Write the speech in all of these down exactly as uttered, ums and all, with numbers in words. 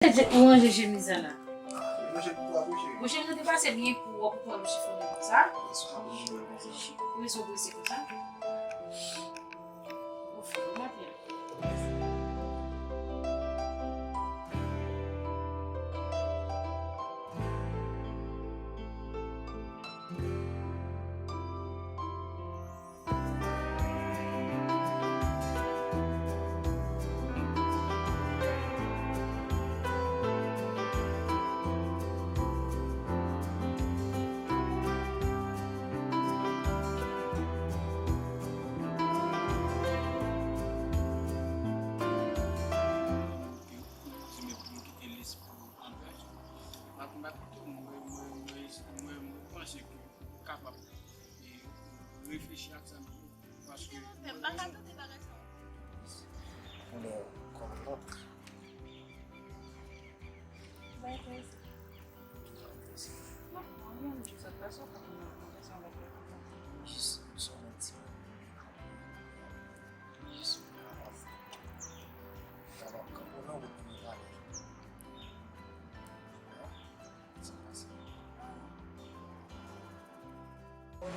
Ou ranje chemiz la la. Mwen ranje pou ou, cheri. Monchè, mwen te pase byen pou ou, pou ou al chifone konsa. Ou bezwen prese konsa. Ou fè, ou mwen fè. Mwen, mwen, mwen, mwen panse ke ou kapab e, reflechi ak sa m di yo. Paske. Mwen pa ka tande bagay sa yo. Koulè kòm lòt. Bay prese. Non, non, yon jou sot pase, ou ka konn nan konvèsyon avèk li. Jis, jis yon ti. Jis yon ti. Sa va kanpe nan wout pou nou pale.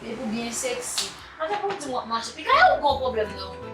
Depi w byen seksi. Antan pou w di m w ap mache. Pika ou gon pwoblèm nan ou.